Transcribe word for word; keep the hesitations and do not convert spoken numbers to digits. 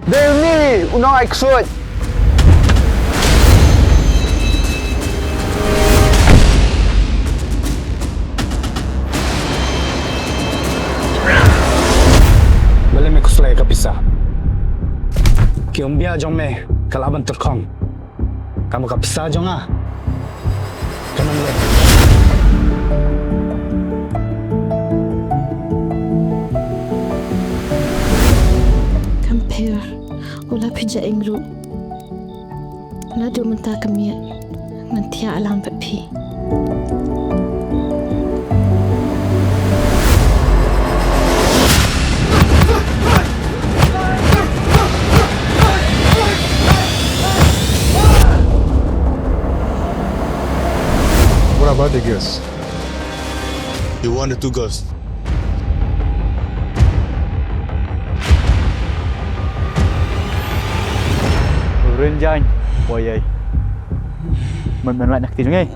Dei uni u nongai ksuid. Balei me khuslai ka pisa? Ki umbia jong me ka lah ban tyrkhong. Ka mut ka pisa jong nga ka nang leh. Kam pher u la phi ja ing ruh. Naduh mynta ka miet ngan thiah lang bad phi. What about the girls? You want the two girls? Rin Jain, boy ai. Mày mày lại nặc tí ngay.